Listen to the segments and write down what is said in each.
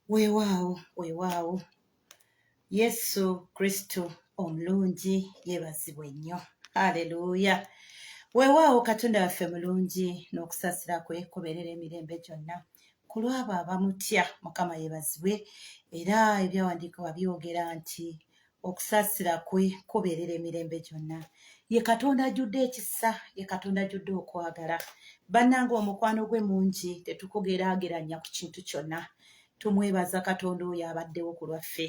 Weewaawo, weewaawo, Yesu Kristo omulungi yeebazibwe nnyo. Aleluuya! Weewaawo Katonda waffe mulungi n'okusaasira kwe kubeerera emirembe gyonna. Ku lw'abo abamutya, Mukama yeebazibwe. Era ebyawandiikibwa byogera nti Okusaasira kwe kubeerera emirembe gyonna. Ye Katonda ajjudde ekisa, ye Katonda ajjudde okwagala. Bannange omukwano gwe mungi tetukugeraageranya ku kintu kyonna. Tumwebaza Katonda oyo abaddewo ku lwaffe.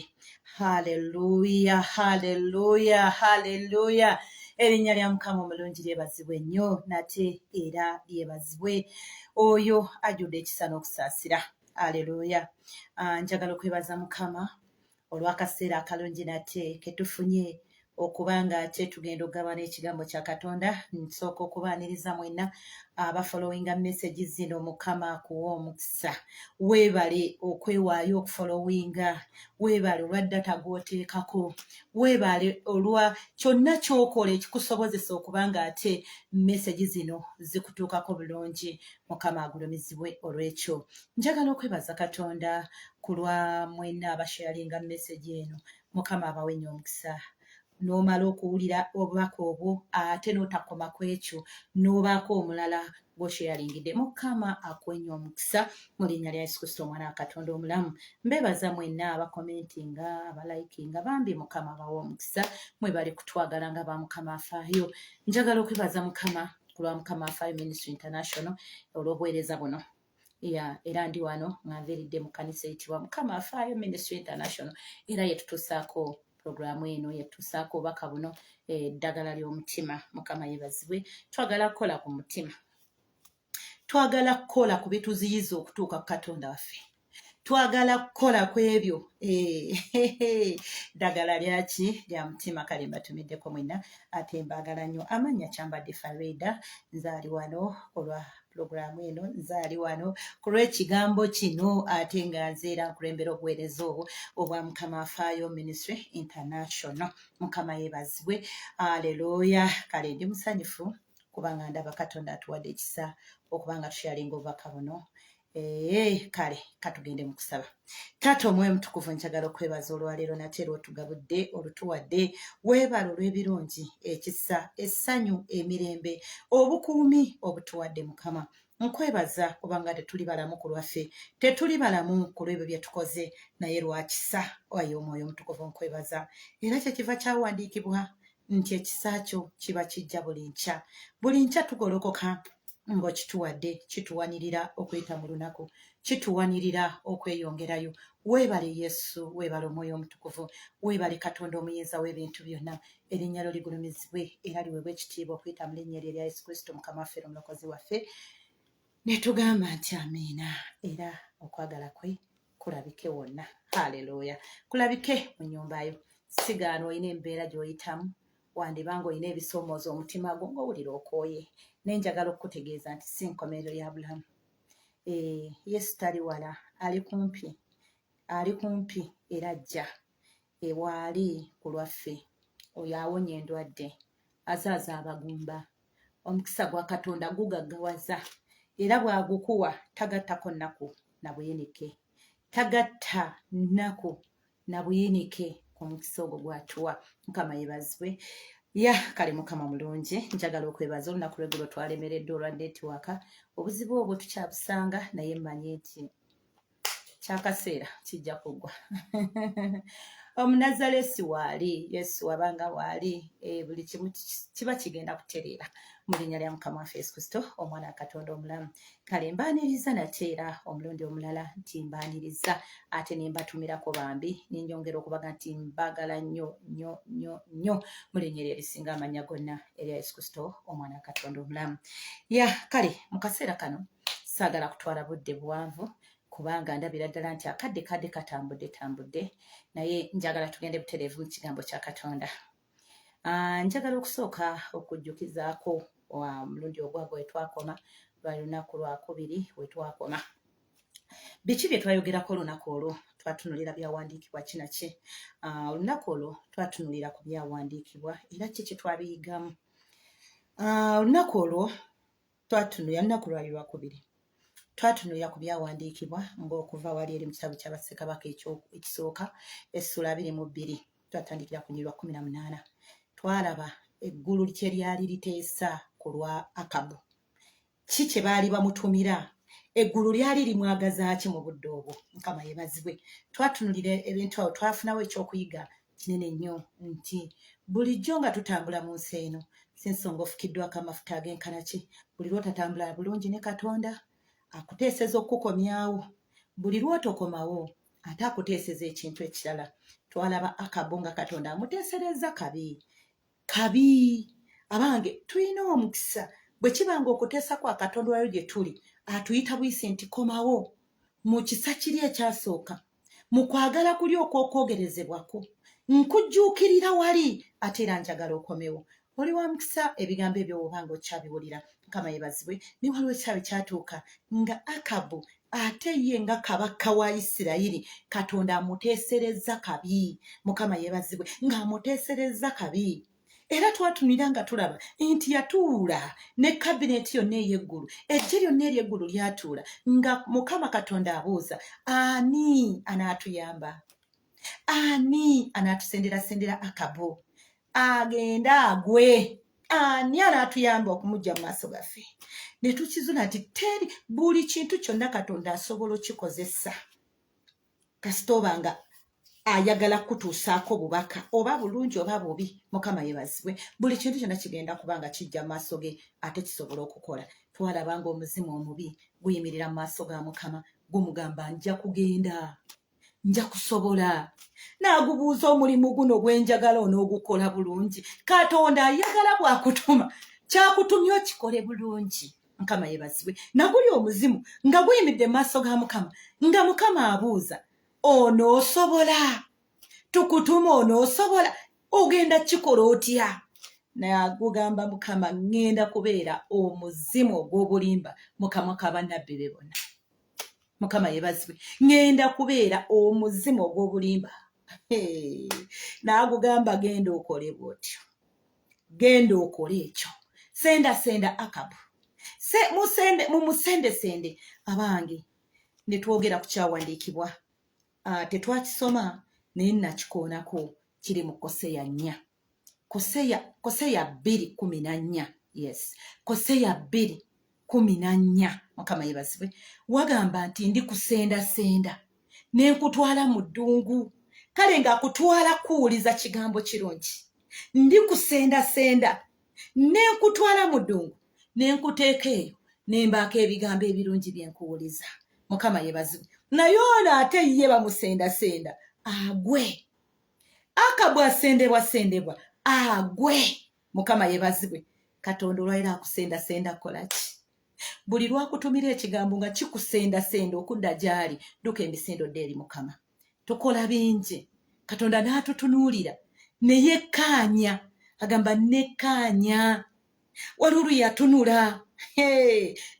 Haleluya, haleluya, haleluya! Erinnya lya Mukama omulungi lyebazibwe nnyo nate era lyebazibwe oyo ajjudde ekisa n'okusaasira. Aleluya! Ah, njagala okwebaza Mukama olw'akaseera akalungi nate ke tufunye okuba nga ate tugenda okugabana ekigambo kya Katonda. Nsooka okubaaniriza mwenna abafolowinga message zino. Mukama akuwa omukisa. Weebale okwewaayo okufolowinga, weebale olwa data gw'oteekako, weebale olwa kyonna ky'okola ekikusobozesa okuba nga ate message zino zikutuukako bulungi. Mukama agulumizibwe olw'ekyo. Njagala okwebaza Katonda ku lwa mwenna abasharinga message eno. Mukama abawe nnyo omukisa. N'omala okuwulira obubaka obwo ate n'otakoma ku ekyo n'obaako omulala gw'osharingidde. Mukama akuwe nnyo omukisa mu linnya lya Yesu Kristo omwana wa Katonda omulamu. Mbeebaza mwenna abakomentinga, abalayikinga, bambi Mukama abawe omukisa. Mwebale kutwagala nga ba Mukama afaayo. Njagala okwebaza Mukama ku lwa Mukama Afaayo Ministry International olw'obuweereza buno. Ya era ndi wano nga nviiridde mu kkanisa eyitibwa Mukama Afaayo Ministry International, era yetutuusaako puroguraamu eno, yetutuusaako obubaka buno, eddagala eh, ly'omutima. Mukama yebazibwe. Twagala kukola ku mutima, twagala kukola ku bituziyiza okutuuka ku Katonda waffe, twagala kukola ku ebyo eh, ddagala lyaki lya mutima. Kale mbatumiddeko mwenna ate mbaagala nnyo. Amannya Kyambadde Farida, nze ali wano olwa pulogulaamu eno, nze ali wano ku lw'ekigambo kino, ate nga nze era nkulembera obuweereza obwo obwa Mukama Afaayo Ministry International. Mukama yeebazibwe, aleluuya. Kale ndi musanyufu kubanga ndaba Katonda atuwadde ekisa okuba nga tusharinga obubaka buno. Ee, kale katugende mu kusaba. Taata Omwoyo Omutukuvu, njagala okwebaza olwaleero nate era otugabudde, olutuwadde. Weebale olw'ebirungi, ekisa, essanyu, emirembe, obukuumi obutuwadde Mukama. Nkwebaza kubanga tetuli balamu ku lwaffe, tetuli balamu ku lw'ebyo bye tukoze, naye lwa kisa. Ayi Omwoyo Omutukuvu, nkwebaza. Era kyekiva kyawandiikibwa nti ekisa kyo kiba kijja buli nkya. Buli nkya tugolokoka ng'okituwadde, kituwanirira okuyita mu lunaku, kituwanirira okweyongerayo. Weebale Yesu, weebale Omwoyo Omutukuvu, weebale Katonda omuyinza w'ebintu byonna. Erinnya lyo ligulumizibwe era liweebwe ekitiibwa okuyita mu linnya eryo erya Yesu Kristo Mukama waffe era Omulokozi waffe. Ne tugamba nti amiina, era okwagala kwe kulabike wonna. Haleluya! Kulabike mu nnyumba yo. Sigaana olina embeera gy'oyitamu, wandiba ng'olina ebisoomooza omutima gwo ng'owulira okooye, naye njagala okukutegeeza nti si nkomerero ya bulamu. Eh, Yesu tali wala, ali kumpi, ali kumpi era ajja. Ewaali ku lwaffe. Oyo awonya endwadde, azaaza abagumba. Omukisa gwa Katonda gugaggawaza, era bw'agukuwa tagattako nnaku na buyinike. Tagatta nnaku na buyinike ku mukisa ogwo gw'atuwa. Mukama yeebazibwe. Ya kale Mukama mulungi. Njagala okwebaza olunaku lw'eggulo twalemereddwa olwa netiwaaka. Obuzibu obwo tukyabusanga, naye mmanyi nti kyakaseera kijja kuggwa. Omunazalesi waali, Yesu wabanga waali, e, buli kimu kiba kigenda kutereera mu linnya lya Mukama waffe Yesu Kristo omwana wa Katonda omulamu. Kale mbaaniriza nate era omulundi omulala nti mbaaniriza ate ne mbatumirako bambi ne nyongera okubaga nti mbagala nnyo nnyo nnyo nnyo mu linnya eryo erisinga amannya gonna erya Yesu Kristo omwana wa Katonda omulamu. Ya kale mu kaseera kano saagala kutwala budde buwanvu kubanga ndabira ddala nti akadde kadde katambudde tambudde, naye njagala tugende butereevu mu kigambo kya Katonda. Ah, njagala okusooka okujjukizaako omulundi ogwago wetwakoma, lwali lunaku lwakubiri wetwakoma. Biki bye twayogerako olunaku olwo? Twatunulira byawandiikibwa kinaki ah, olunaku olwo? Twatunulira ku byawandiikibwa era ki kye twabiyigamu ah, olunaku olwo? Twatunulira lunaku lwali lwakubiri, Twatunulira ku byawandiikibwa ng'okuva wali eri mu kitabo kya Bassekabaka ekisooka essuula 22, twatandikira ku lunyiriri lwa 18. Twalaba eggulu kye lyali liteesa ku lwa Akabu. Ki kye baali bamutumira? Eggulu lyali limwagaza ki mu budde obwo? Mukama yeebazibwe. Twatunulira ebintu awo, twafunawo ekyokuyiga kinene nnyo nti bulijjo nga tutambula mu nsi eno, si nsonga ofukiddwako amafuta agenkana ki, buli lw'otatambula bulungi ne Katonda akuteeseza okukukomyawo, buli lw'otokomawo ate akuteeseza ekintu ekirala. Twalaba Akabu nga Katonda amuteeserezza kabi kabi. Abange, tulina omukisa bwe kiba nga okuteesa kwa Katonda wayo gye tuli atuyita buyisi nti komawo mu kisa kiri ekyasooka, mu kwagala kuli okw'okwogerezebwako, nkujjuukirira wali ate era njagala okomewo. Oli wa mukisa ebigambo ebyo bw'oba nga okyabiwulira. Mukama yeebazibwe. Naye waliwo ekiseera bwe kyatuuka nga Akabu ate ye nga kabaka wa Isirayiri, Katonda amuteeserezza kabi. Mukama yeebazibwe, ng'amuteeserezza kabi. Era twatunira nga tulaba nti yatuula ne kabineeti yonna ey'eggulu, eggye lyonna ery'eggulu lyatuula nga Mukama Katonda abuuza, ani anaatuyamba? Ani anaatusenderasendera Akabu agende agwe? Ani anaatuyamba okumujja mu maaso gaffe? Ne tukizula nti teri, buli kintu kyonna Katonda asobola okikozesa kasita oba nga ayagala kukutuusaako bubaka, oba bulungi oba bubi. Mukama yebazibwe. Buli kintu kyonna kigenda kuba nga kijja mu maaso ge ate kisobola okukola. Twalaba nga omuzimu omubi guyimirira mu maaso ga Mukama, gumugamba, nja kugenda, nja kusobola. N'agubuuza, omulimu guno gwe njagala onoogukola bulungi? Katonda ayagala bw'akutuma, kyakutumye okikole bulungi. Mukama yebazibwe. Naguli omuzimu nga guyimiridde mu maaso ga Mukama, nga Mukama abuuza, onoosobola? Tukutuma, onoosobola? Ogenda kikola otya? Nagugamba, Mukama, ŋŋenda kubeera omuzimu ogw'obulimba mu kamwa ka bannabbi be bonna. Mukama yebazibwe. Ŋŋenda kubeera omuzimu ogw'obulimba. N'agugamba, genda okole bw'otyo, genda okole ekyo, senda senda Akabu, mumusendesende. Abange, ne twogera ku kyawandiikibwa, tetwakisoma naye nakikoonako, kiri mu Koseya 4, Koseya 2:14. Yes, Koseya 2:14. Mukama yebazibwe. Wagamba nti ndi kusendasenda ne nkutwala mu ddungu, kale ng'akutwala kuwuliza kigambo kirungi. Ndi kusendasenda ne nkutwala mu ddungu, ne nkuteeka eyo, ne mbaako ebigambo ebirungi bye nkuwuliza. Mukama yebazibwe. Naye ono ate ye bamusendasenda agwe. Akabu asendebwa sendebwa agwe. Mukama yebazibwe. Katonda olwaliro akusendasenda kukola ki? Buli lwakutumira ekigambo nga kikusendasenda okudda gy'ali, dduka emisinde odde eri Mukama. Tukola bingi, Katonda n'atutunuulira ne yekkaanya, agamba nekkaanya. Waliwo lwe yatunula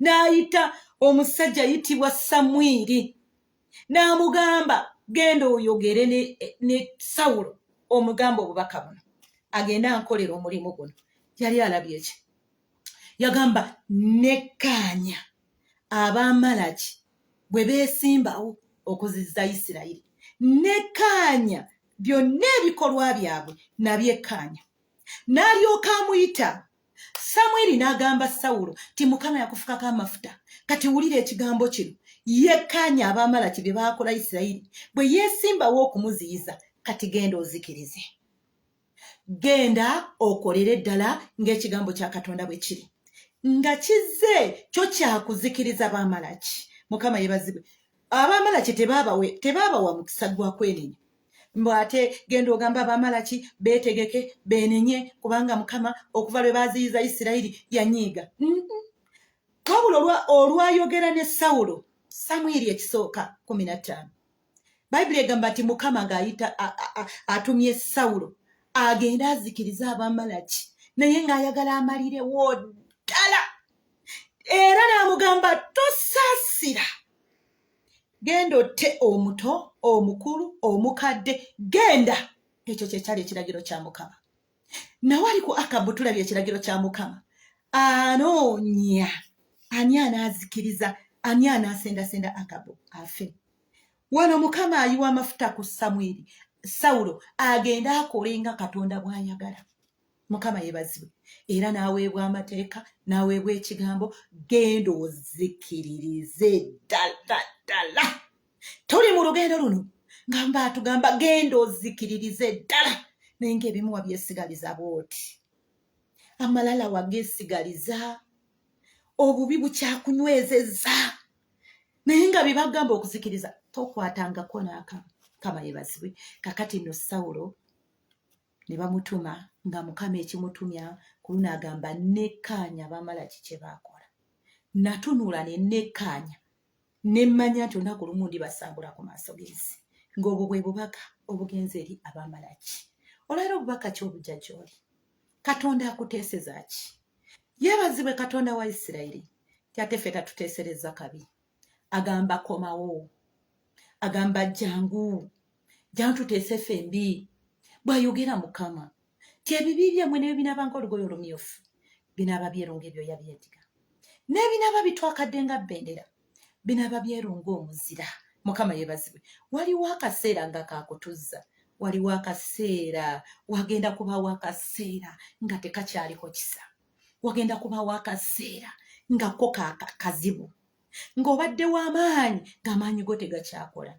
n'ayita omusajja ayitibwa Samwiri n'amugamba, genda oyogere ne Sawulo, omugamba obubaka buno, agende ankolera omulimu guno. Yali alabye ki? Yagamba, nekkaanya Abaamalaki bwe beesimbawo okuziza Isirayiri, nekkaanya byonna ebikolwa byabwe, nabyekkaanya. N'alyoka amuyita Samwiri n'agamba Sawulo ti Mukama yakufukako amafuta, kati wulira ekigambo kino. Yekkaanya Abaamalaki bye baakola Isirayiri bwe yeesimbawo okumuziyiza, kati genda ozikirize, genda okolere ddala ng'ekigambo kya Katonda bwe kiri nga kizze kyo kyakuzikiriza Baamalaki. Mukama yebazibwe. Abaamalaki tebaabawa mukisa gwa kwenenya, mbu ate genda ogamba Abamalaki beetegeke beenenye, kubanga Mukama okuva lwe baaziyiza Isirayiri yanyiiga. Wabula olwayogera ne Sawulo, Samwiri ekisooka 15, Bayibuli egamba nti Mukama ng'ayita atumye Sawulo agende azikirize Abamalaki, naye ng'ayagala amalirewo ddala, era n'amugamba, tosaasira, genda otte omuto, omukulu, omukadde, genda. Ekyo kyekyali ekiragiro kya Mukama. Nawali ku Akabu tulabye ekiragiro kya Mukama, anoonya ani anaazikiriza. Ani anaasendasenda Akabu afe? Wano Mukama ayiwa amafuta ku Samwiri, Sawulo agende akole nga Katonda bw'ayagala. Mukama yebazibwe. Era n'aweebwa amateeka, n'aweebwa ekigambo, genda ozikiririze ddala ddala. Tuli mu lugendo luno nga mba atugamba genda ozikiririze ddala, naye ng'ebimu wabyesigaliza bw'oti, amalala wagesigaliza, obubi bukyakunywezezza, naye nga bye bagamba okuzikiriza tokwatangako n'akamu. Mukama yebazibwe. Kakati nno Sawulo ne bamutuma nga Mukama ekimutumya ku luno agamba nekkaanya Abamalaki kye baakola. Natunula ne nekkaanya ne mmanya nti olunaku lumu ndibasangula ku maaso g'ensi, ng'obwo bwe bubaka obugenze eri Abamalaki. Olwaleero obubaka ki obujja gy'oli? Katonda akuteeseza ki? Yeebazibwe Katonda wa Isirayiri nti ate ffe tatuteeserezza kabi. Agamba komawo, agamba jangu, jangu tuteese ffembi, bw'ayogera Mukama nti ebibi byammwe ne bwe binaaba ng'olugoye olumyufu binaaba byeru ng'ebyoya by'endiga, n'ebinaaba bitwakadde nga bendera binaaba byeru ng'omuzira. Mukama yeebazibwe. Waliwo akaseera nga kakutuzza, waliwo akaseera, wagenda kubawo akaseera nga tekakyaliko kisa, wagenda kubawo akaseera nga ko kazibu, ng'obadde w'amaanyi ng'amaanyi go tegakyakola,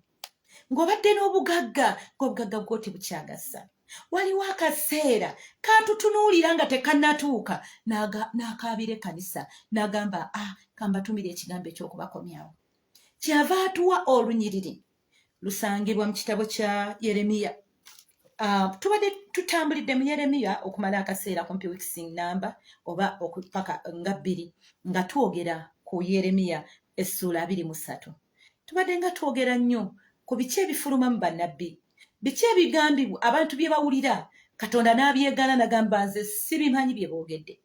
ng'obadde n'obugagga ng'obugagga bwo tebukyagasa. Waliwo akaseera katutunuulira nga tekannatuuka, n'akaabira ekkanisa n'agamba, ah, kambatumira ekigambo eky'okubakomyawo. Kyava atuwa olunyiriri lusangibwa mu kitabo kya Yeremiya. Tubadde tutambulidde mu Yeremiya okumala akaseera kumpi weeks namba oba okupaka nga 2 nga twogera ku Yeremiya essuula 23. Tubadde nga twogera nnyo ku biki ebifuluma mu bannabbi, biki ebigambibwa abantu bye bawulira Katonda n'abyegaana nagamba nze sibimanyi bye boogedde,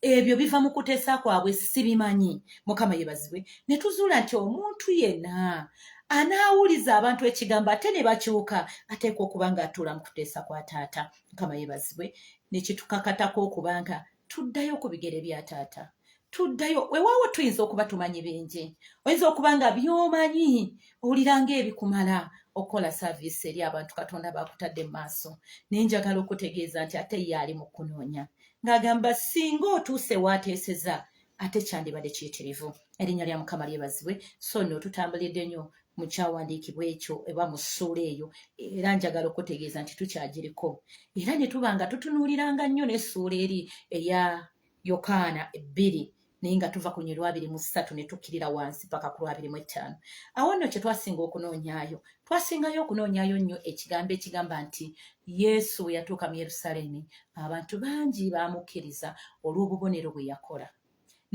ebyo biva mu kuteesa kwabwe sibimanyi. Mukama yebazibwe. Ne tuzuula nti omuntu yenna anaawuliza abantu ekigambo ate ne bakyuka ateekwa okuba nga atuula mu kuteesa kwa taata. Mukama yebazibwe. Ne kitukakatako okuba nga tuddayo ku bigere bya taata, tuddayo. Wewaawo tuyinza okuba tumanyi bingi, oyinza okuba nga by'omanyi owulira ng'ebikumala okukola saaviisi eri abantu Katonda bakutadde mu maaso, naye njagala okutegeeza nti ate ye ali mu kunoonya ng'agamba singa otuuse waateeseza ate kyandibadde kiyitirivu. Erinnya lya Mukama lyebazibwe. So nno tutambulidde nnyo mu kyawandiikibwa ekyo eba mu ssuula eyo, era njagala okutegeeza nti tukyagiriko, era ne tuba nga tutunuuliranga nnyo n'essuula eri eya Yokaana 2, naye nga tuva ku lunyiriri lwa 23 ne tukkirira wansi paka ku lwa 25. Awo nno kye twasinga okunoonyaayo, twasingayo okunoonyaayo nnyo ekigambo ekigamba nti Yesu bwe yatuuka mu Yerusaalemi abantu bangi baamukkiriza olw'obubonero bwe yakola,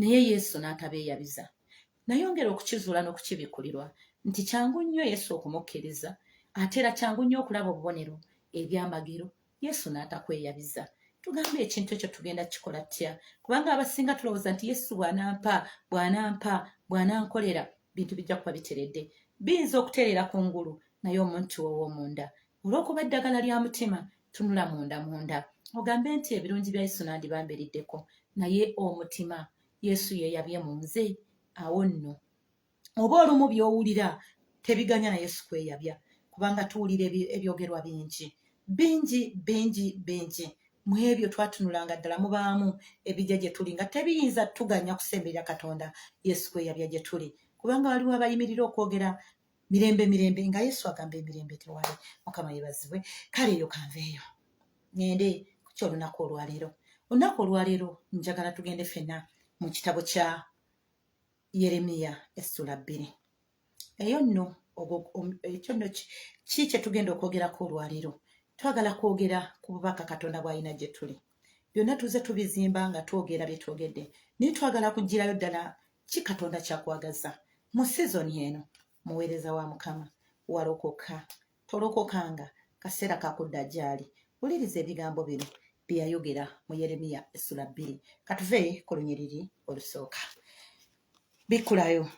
naye Yesu n'atabeeyabiza. Nayongera okukizuula n'okukibikkulirwa nti kyangu nnyo Yesu okumukkiriza, ate era kyangu nnyo okulaba obubonero, ebyamagero, Yesu n'atakweyabiza. Tugambe ekintu ekyo tugenda kukikola tutya? Kubanga abasinga tulowooza nti Yesu bw'anampa, bw'anampa, bw'anankolera, bintu bijja kuba biteredde. Biyinza okutereera ku ngulu, naye omuntu wo ow'omunda, olw'okuba eddagala lya mutima, tunula munda munda ogambe nti ebirungi bya Yesu nandibambiriddeko, naye omutima Yesu yeeyabye mu nze. Awo nno oba olumu by'owulira tebiganya na Yesu kweyabya, kubanga tuwulira ebyogerwa bingi bingi bingi bingi. Mu ebyo twatunulanga ddala mubaamu ebijja gye tuli nga tebiyinza tuganya kusemberera Katonda Yesu kweyabya gye tuli, kubanga waliwo abayimirira okwogera mirembe mirembe nga Yesu agamba emirembe tewali. Mukama yebazibwe. Kale eyo kanveeyo ngende ku ky'olunaku olwaleero. Olunaku olwaleero njagala tugende ffenna mu kitabo kya Yeremiya essula 2. Eyo nno ekyo nno ki kye tugenda okwogerako olwaleero? Twagala kwogera ku bubaka Katonda bw'alina gye tuli. Byonna tuze tubizimba nga twogera bye twogedde, naye twagala kuggyirayo ddala ki Katonda kyakwagaza mu sizoni eno. Muweereza wa Mukama, walokoka tolokokanga, kaseera kakudda gy'ali. Wuliriza ebigambo bino bye yayogera mu Yeremiya essula 2. Katuve ku lunyiriri olusooka. Bikkulayo,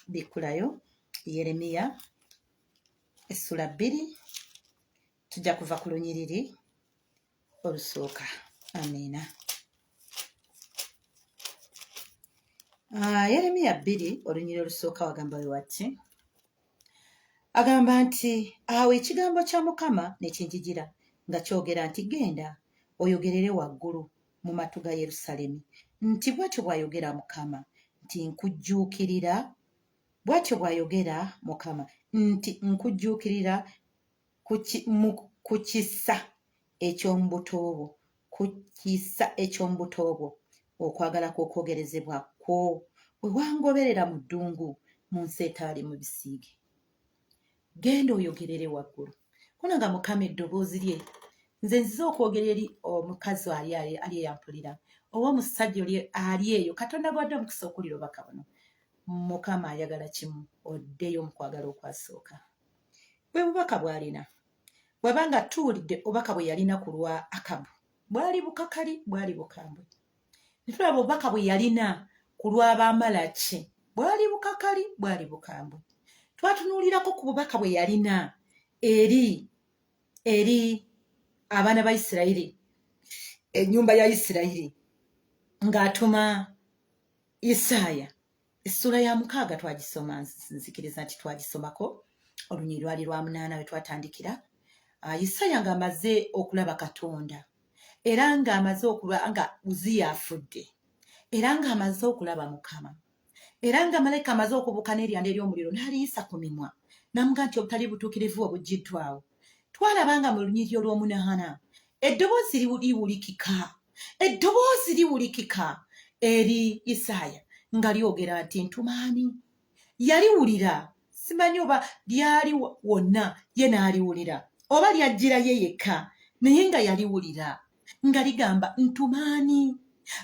bikkulayo Yeremiya essula 2, tujja kuva ku lunyiriri olusooka. Amiina. Ah, Yeremiya 2 olunyiriri olusooka wagamba we wati agamba nti awo ekigambo kya Mukama ne kinjijira nga kyogera nti genda oyogerere waggulu mu matu ga Yerusalemi nti bw'atyo bw'ayogera Mukama nti nkujjuukirira bw'atyo bw'ayogera Mukama nti nkujjuukirira ku kisa eky'omu buto bwo, ku kisa eky'omu buto bwo, okwagala kw'okwogerezebwa kwo, bwe wangoberera mu ddungu, mu nsi etaalimu bisiige. Genda oyogerere waggulu. Kola nga Mukama eddoboozi lye. Nze nzize okwogera eri omukazi ali ali eyampulira, oba omusajja oli ali eyo, Katonda gwadde omukisa okuwulira obubaka buno. Mukama ayagala kimu, oddeyo mu kwagala okwasooka. Bwe bubaka bw'alina. Bw'aba nga tuwulidde obubaka bwe yalina ku lwa Akabu, bwali bukakali, bwali bukambwe. Ne tulaba obubaka bwe yalina ku lw'Abamalaki, bwali bukakali, bwali bukambwe. Twatunuulirako ku bubaka bwe yalina eri eri abaana ba Isirayiri, ennyumba ya Isirayiri, ng'atuma Isaaya Essuula ya 6 twagisoma, nzikiriza nti twagisomako, olunyiriri lwali lwa 8 we twatandikira. Ah, Isaaya ng'amaze okulaba Katonda era ng'amaze okuba nga Uziya afudde era ng'amaze okulaba Mukama era nga malayika amaze okubuuka n'eryanda ery'omuliro n'aliyisa ku mimwa n'amuga nti obutali butuukirivu obuggiddwawo. Twalaba nga mu lunyiriri olw'omunaana eddoboozi liwulikika, eddoboozi liwulikika eri Isaaya nga lyogera nti ntumaani. Yaliwulira, simanyi oba lyali wonna ye n'aliwulira oba lyajjira ye yekka, naye nga yaliwulira nga ligamba ntumaani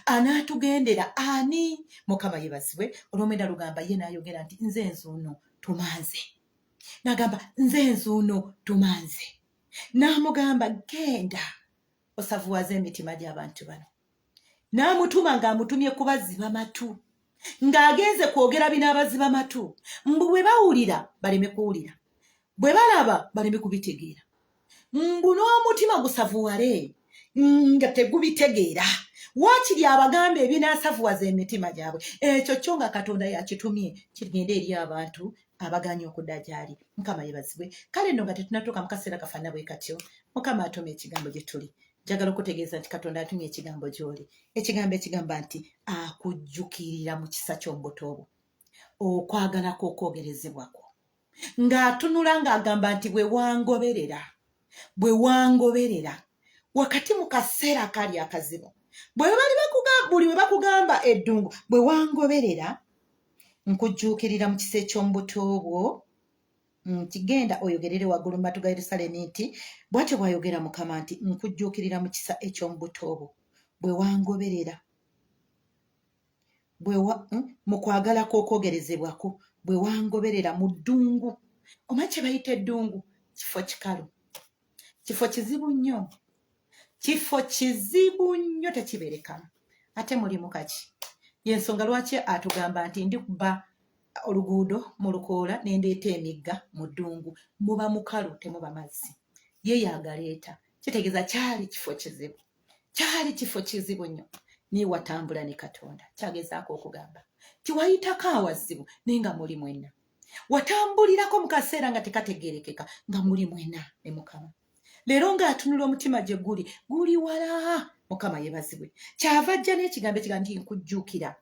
anaatugendera ani. Mukama yebazibwe. Olwomwenda lugamba ye n'ayogera nti nze nzuuno tumanze. N'agamba nze nzuuno tumanze. N'amugamba genda osavuwaze emitima gy'abantu bano. N'amutuma ng'amutumye kubaziba matu, ng'agenze kwogera binaabaziba matu, mbu bwe bawulira baleme kuwulira, bwe balaba baleme kubitegeera, mbu n'omutima gusavuwale nga tegubitegeera, waakiri abagamba ebinaasavuwaza emitima gyabwe. Ekyo kyo nga Katonda yakitumye kigende eri abantu abagaanye okudda gy'ali. Mukama yebazibwe. Kale nno nga tetunatuuka mu kaseera kafaanana bwe katyo, Mukama atuma ekigambo gye tuli. Njagala okutegeeza nti Katonda atumye ekigambo gy'oli, ekigambo ekigamba nti akujjukirira mu kisa ky'omubuto bwo, okwagala kw'okwogerezebwa kwo, ng'atunula ng'agamba nti bwe wangoberera, bwe wangoberera wakati mu kaseera akali akazibu, bwe bali bakugamba, buli we bakugamba eddungu, bwe wangoberera nkujjuukirira mu kisa eky'omubuto bwo, nti genda oyogerere waggulu mu matu ga Yerusaalemi nti bw'atyo bw'ayogera Mukama nti nkujjuukirira mu kisa eky'omu buto bwo, bwe wangoberera mu kwagala kw'okwogerezebwa kwo, bwe wangoberera mu ddungu. Omanyi kye bayita eddungu? Kifo kikalu, kifo kizibu nnyo, kifo kizibu nnyo, tekibeerekamu. Ate mulimu kaki? Y'ensonga lwaki atugamba nti ndikuba oluguudo mu lukoola ne ndeeta emigga mu ddungu. Muba mukalu, temuba mazzi, ye yagaleeta. Kitegeeza kyali kifo kizibu, kyali kifo kizibu nnyo, naye watambula ne Katonda. Kyagezaako okugamba nti wayitako awazibu naye nga muli mwenna, watambulirako mu kaseera nga tekategeerekeka nga muli mwena ne Mukama. Leero ng'atunula omutima gye guli, guli wala. Mukama yebazibwe. Kyava ajja n'ekigambo ekigambo nti nkujjuukira.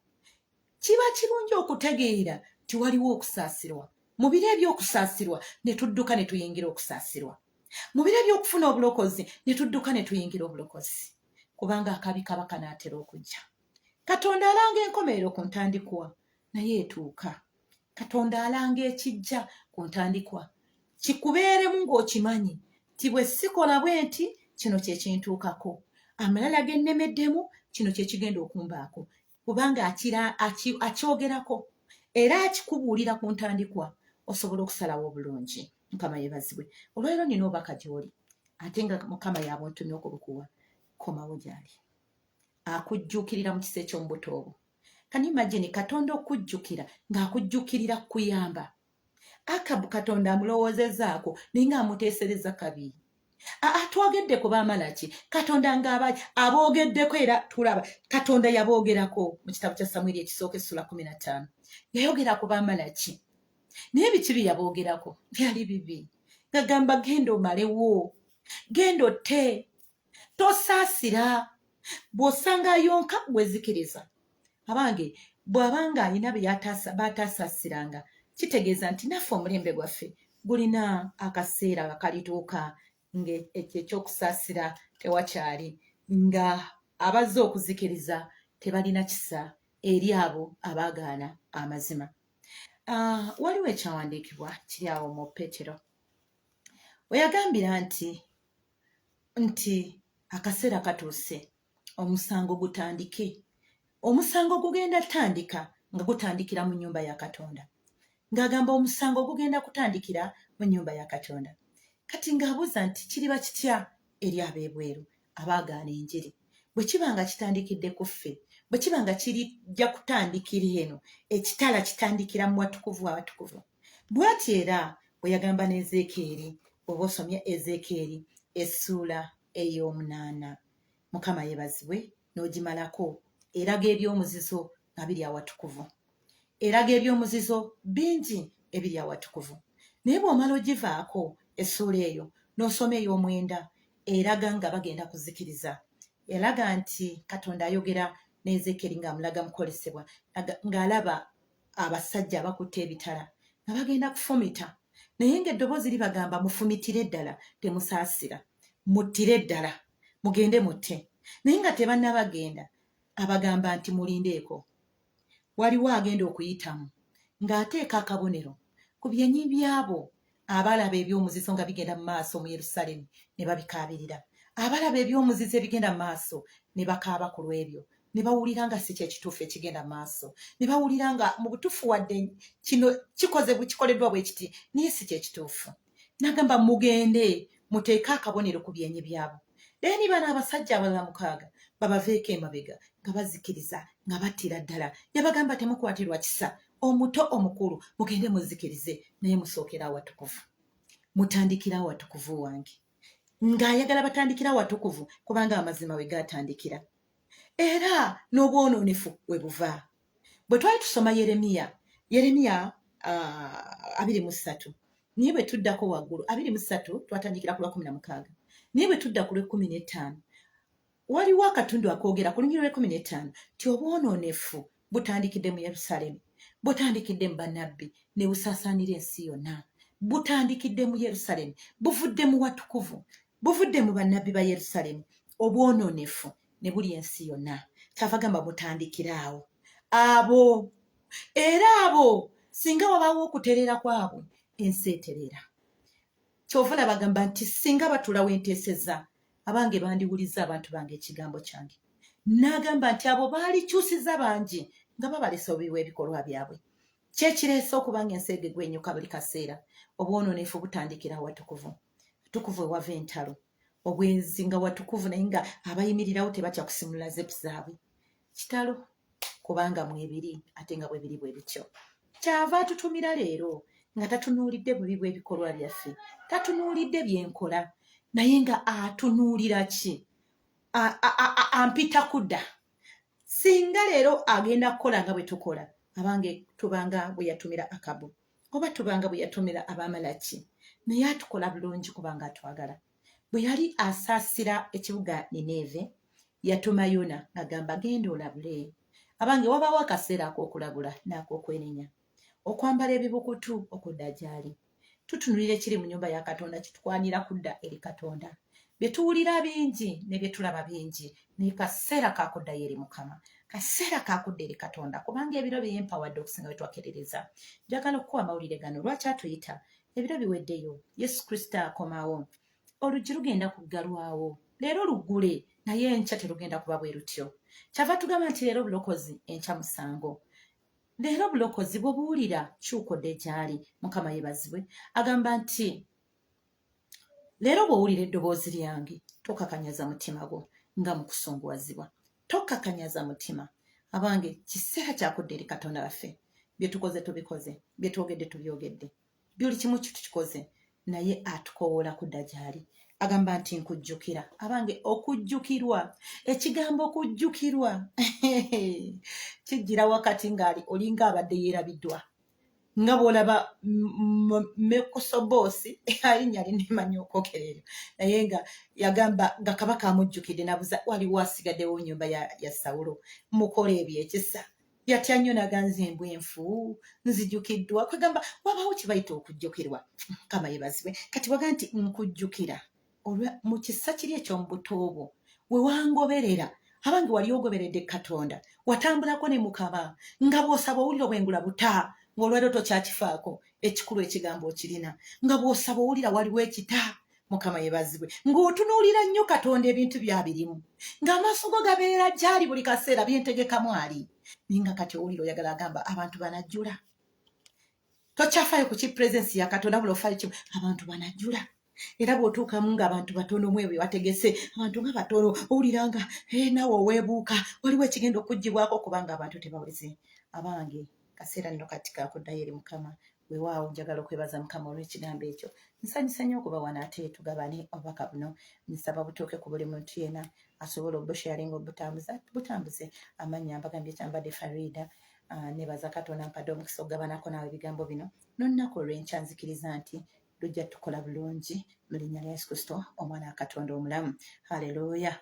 Kiba kirungi okutegeera nti waliwo okusaasirwa. Mu biro eby'okusaasirwa ne tudduka ne tuyingira okusaasirwa, mu biro eby'okufuna obulokozi ne tudduka ne tuyingira obulokozi, kubanga akabi kaba kanaatera okujja. Katonda alanga enkomerero ku ntandikwa, naye etuuka. Katonda alanga ekijja ku ntandikwa, kikubeeremu ng'okimanyi nti bwe sikola bwe nti, kino kye kintuukako, amalala ge nnemeddemu, kino kye kigenda okumbaako, kubanga akyogerako era akikubuulira ku ntandikwa osobola okusalawo obulungi. Mukama yebazibwe. Olwaleero nina obubaka gy'oli, ate nga Mukama y'abuntumye okubukuwa. Komawo gy'ali, akujjuukirira mu kisa eky'omu buto obwo. Can you imagine Katonda okujjukira ng'akujjukirira kukuyamba? Akabu Katonda amulowoozezaako naye ng'amuteesereza kabi. Aa, twogedde ku Baamalaki, Katonda ng'aba aboogeddeko, era tulaba Katonda yaboogerako mu kitabo kya Samwiri ekisooka essula 15. Yayogera ku Baamalaki, naye biki bye yaboogerako? Byali bibi. Ngagamba, genda omalewo, genda otte, tosaasira, bw'osanga ayonka gwezikiriza. Abange, bw'abanga alina be baatasaasiranga, kitegeeza nti naffe omulembe gwaffe gulina akaseera akalituuka ng'ekyo ekyokusaasira tewakyali, nga abazze okuzikiriza tebalina kisa eri abo abaagaana amazima. Waliwo ekyawandiikibwa kiri awo mu Petero we yagambira nti akaseera katuuse omusango gutandike. Omusango gugenda tandika nga gutandikira mu nnyumba ya Katonda, ng'agamba omusango gugenda kutandikira mu nnyumba ya Katonda. Kati ng'abuuza nti kiriba kitya eri ab'ebweru abaagaana enjiri bwe kiba nga kitandikidde ku ffe, bwe kiba nga kirijja kutandikira eno, ekitala kitandikira mu watukuvu awatukuvu. Bw'ati era bwe yagamba ne Ezeekyeri, bw'oba osomye Ezeekyeri essuula ey'omunaana, Mukama yeebazibwe, n'ogimalako, eraga eby'omuzizo nga biri awatukuvu, eraga eby'omuzizo bingi ebiri awatukuvu. Naye bw'omala ogivaako essuula eyo n'osoma ey'omwenda, eraga nga bagenda kuzikiriza. Eraga nti Katonda ayogera ne Ezeekyeri ng'amulaga mukwolesebwa, ng'alaba abasajja abakutte ebitala nga bagenda kufumita, naye ng'eddoboozi libagamba, mufumitire ddala, temusaasira, muttire ddala, mugende mutte. Naye nga tebannabagenda, abagamba nti mulindeeko, waliwo agenda okuyitamu ng'ateeka akabonero ku byenyi byabo abalaba eby'omuzizo nga bigenda mu maaso mu Yerusaalemi ne babikaabirira, abalaba eby'omuzizo ebigenda mu maaso ne bakaaba ku lw'ebyo, ne bawulira nga si kyekituufu ekigenda mu maaso, ne bawulira nga mu butuufu wadde kino kikoze kikoleddwa bwe kiti, naye si kyekituufu. Nagamba, mugende muteeke akabonero ku byenyi byabo. Then bano abasajja abalala mukaaga babaveeko emabega nga bazikiriza, nga battira ddala. Yabagamba, temukwatirwa kisa, omuto omukulu, mugende muzikirize, naye musookera awatukuvu, mutandikira awatukuvu wange. Ng'ayagala batandikira awatukuvu, kubanga amazima we gatandikira era n'obwonoonefu we buva. Bwe twali tusoma Yeremiya 23, naye bwe tuddako waggulu 23, twatandikira ku lwa 16, naye bwe tudda ku lw'e 15, waliwo akatundu akoogera ku lunyiriri lw'e 15 nti obwonoonefu butandikidde mu Yerusaalemi, butandikidde mu bannabbi ne busaasaanira ensi yonna. Butandikidde mu Yerusaalemi, buvudde mu watukuvu, buvudde mu bannabbi ba Yerusaalemi, obwonoonefu ne buli ensi yonna. Kyava gamba butandikira awo abo, era abo singa wabaawo okutereera kwabwe, ensi etereera. Kyova labagamba nti singa batulawo enteeseza, abange bandiwuliza abantu bange ekigambo kyange. N'agamba nti abo baalikyusiza bangi nga babalesa obubi bw'ebikolwa byabwe. Kyekireese okuba nga ensi egegwenyuka buli kaseera. Obwonoonefu butandikira awatukuvu. Tukuvu ewava entalo, obwenzi nga watukuvu, naye nga abayimirirawo tebatya kusimula zepu zaabwe. Kitalo, kubanga mwebiri, ate nga bwebiri bwe bityo. Kyava atutumira leero nga tatunuulidde bubi bw'ebikolwa byaffe, tatunuulidde byenkola, naye nga atunuulira ki? Ampita kudda. Singa leero agenda kukola nga bwe tukola, abange tubanga bwe yatumira Akabu, oba tubanga bwe yatumira Abamalaki. Naye atukola bulungi kubanga atwagala. Bwe yali asaasira ekibuga Nineeve, yatuma Yona ng'agamba, genda olabule. Abange, wabaawo akaseera ak'okulabula n'ak'okwenenya, okwambala ebibukutu okudda gy'ali. Tutunulira ekiri mu nnyumba ya Katonda, kitukwanira kudda eri Katonda. Bye tuwulira bingi ne bye tulaba bingi, naye kaseera kakuddayo eri Mukama, kaseera kakudda eri Katonda, kubanga ebiro byempawadde okusinga bwe twakerereza. Njagala okukuwa amawulire gano. Lwaki atuyita? Ebiro biweddeyo. Yesu Kristo akomawo. Oluggi lugenda kuggalwawo. Leero luggule, naye enkya terugenda kuba bwe lutyo. Kyava tugamba nti leero bulokozi, enkya musango. Leero bulokozi, bw'obuwulira kyuka odde gy'ali. Mukama yebazibwe. Agamba nti leero bw'owulira eddoboozi lyange, tokakanyaza mutima gwo nga mu kusunguwazibwa, tokakanyaza mutima. Abange, kiseera kyakudda eri Katonda waffe. Bye tukoze tubikoze, bye twogedde tubyogedde, buli kimu kitukikoze, naye atukowoola kudda gy'ali. Agamba nti nkujjukira. Abange, okujjukirwa, ekigambo kujjukirwa kijjira wakati ng'ali olinga abadde yeerabiddwa, nga bw'olaba Mekosoboosi, alinnya linemanyi okwogera eryo, naye nga yagamba nga kabaka amujjukidde, nabuza waliwo asigaddewo nyumba ya Sawulo, mukola ebyo ekisa. Yatya nnyo naganza embwa enfu nzijukiddwa. Kwegamba wabawo kye bayita okujjukirwa. Mukama yebazibwe. Kati waga nti nkujjukira olwa mu kisa kiri eky'omu buto bwo we wangoberera. Abange, wali ogoberedde Katonda, watambulako ne Mukama, nga bw'osaba owulira obwengula buta, ng'olwaliro tokyakifaako, ekikulu ekigambo okirina, nga bw'osaba owulira waliwo ekita. Mukama yebazibwe. Ng'otunuulira nnyo Katonda, ebintu byabirimu, ng'amaaso go gabeera gyali buli kaseera, byentegekamu ali, naye nga kati owulira oyagala agamba abantu banajjula, tokyafaayo ku ki presence ya Katonda, bula ofaayo kimu, abantu banajjula. Era bw'otuukamu ng'abantu batono, mu ebyo bategese abantu nga batono, owulira nga naawe oweebuuka, waliwo ekigenda okuggyibwako kubanga abantu tebaweze. Abange, kaseera nno kati kakuddayo eri Mukama. Weewaawo, njagala okwebaza Mukama olw'ekigambo ekyo. Nsanyusa nnyo okuba wano ate tugabane obubaka buno. Nsaba butuuke ku buli muntu yena asobola obusharinga, obutambuza butambuze. Amannya mbagambye Kyambadde Farida. Nebaza Katonda mpadde omukisa okugabanako naawe ebigambo bino n'olunaku olw'enkya. Nzikiriza nti lujja tukola bulungi mu linnya lya Yesu Kristo, omwana wa Katonda omulamu. Haleluya.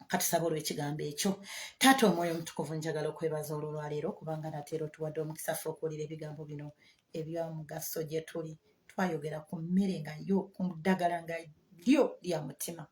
Katusaba olw'ekigambo ekyo. Taata Omwoyo Omutukuvu, njagala okwebaza olwolwaleero kubanga nate era otuwadde omukisa ffe okuwulira ebigambo bino ebyomugaso gye tuli. Twayogera ku mmere nga yo, ku ddagala nga lyo lya mutima.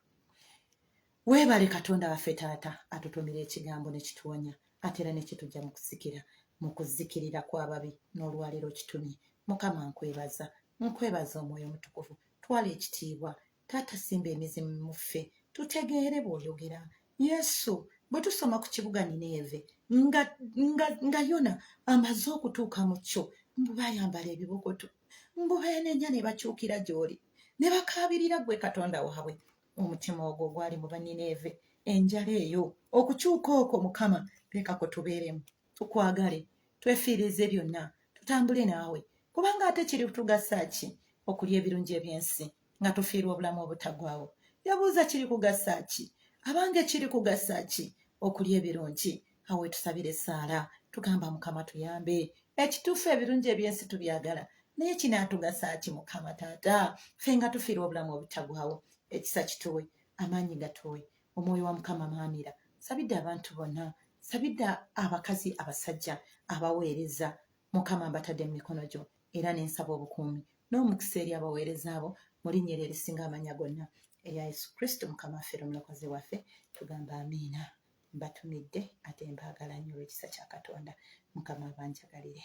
Weebale Katonda waffe Taata atutumira ekigambo ne kituwonya, ate era ne kitujja mu kusikira mu kuzikirira kw'ababi, n'olwaleero kitumye. Mukama, nkwebaza, nkwebaza. Omwoyo Omutukuvu, twala ekitiibwa. Taata, simba emizimu mu ffe tutegeere bw'oyogera. Yesu, bwe tusoma ku kibuga Nineeve, nga Yona amaze okutuuka mu kyo, mbu bayambala ebibukutu, mbu beenenya ne bakyukira gy'oli ne bakaabirira ggwe Katonda waabwe. Omutima ogwo ogwali mu Banineeve, enjala eyo, okukyuka okwo, Mukama, leekako tubeeremu, tukwagale, twefiirize byonna, tutambule naawe, kubanga ate kiri kutugasa ki okulya ebirungi ebyensi nga tufiirwa obulamu obutagwawo? Yabuuza, kiri kugasa ki? Abange, kiri kugasa ki okulya ebirungi? Awo wetusabira essaala, tugamba Mukama tuyambe. Ekituufu, ebirungi ebyensi tubyagala, naye kinaatugasa ki, Mukama Taata, ffe nga tufiirwa obulamu obutagwawo? Ekisa kituwe, amaanyi gatuwe, Omwoyo wa Mukama maamira. Sabidde abantu bonna, sabidde abakazi, abasajja abaweereza. Mukama, mbatadde mu mikono gyo, era nensaba obukuumi n'omukisa eri abaweereza abo mu linnya eryo erisinga amanya gonna, erya Yesu Kristo, Mukama waffe era Omulokozi waffe, tugamba amiina. Mbatumidde ate mbaagala nnyo olw'ekisa kya Katonda. Mukama abanjagalire.